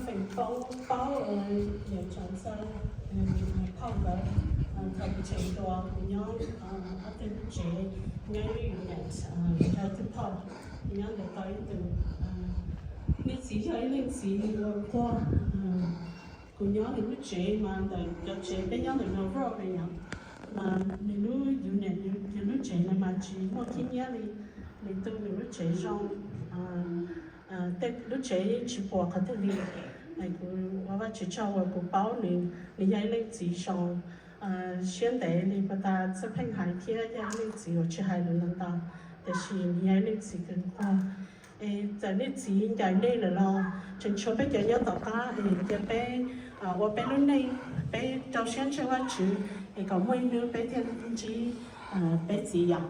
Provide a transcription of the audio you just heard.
Peb paub, paub yawm tsav Xab Phauj nkawd, thaum kuv tseem hluas kuv nyob ob tug lub tsev, nyob ib lub unit, yog ob tug phauj, nyob ntawd tau ib tug. Nws txiv yog ib leej txiv uas nquag. Kuv nyob nws lub tsev mas ntawm cov tsev peb nyob ntawm Nauvoo na yom, mas nws lub unit, nws lub tsev no mas tsis muaj khib nyiab li. Nws tu nws lub tsev zoo, tej lub tsev tsis puas qhov twg li. Kuv ua Vajtswv tsaug uas kuv paub nws, nws yog ib leej txiv zoo, siab ntev li puag ta Xab Pheej hais thiab yog ib leej txiv uas tsis hais lus ntau, tiam sis nws yog ib leej txiv kawg nquag. Es txawm nej txiv ncaim nej lawm los tseem tshuav peb cov nyob tom qab es cia peb ua peb lub neej, peb rau siab ntseeg Vajtswv es kom muaj ib hnub peb thiaj ntsib peb txiv yom.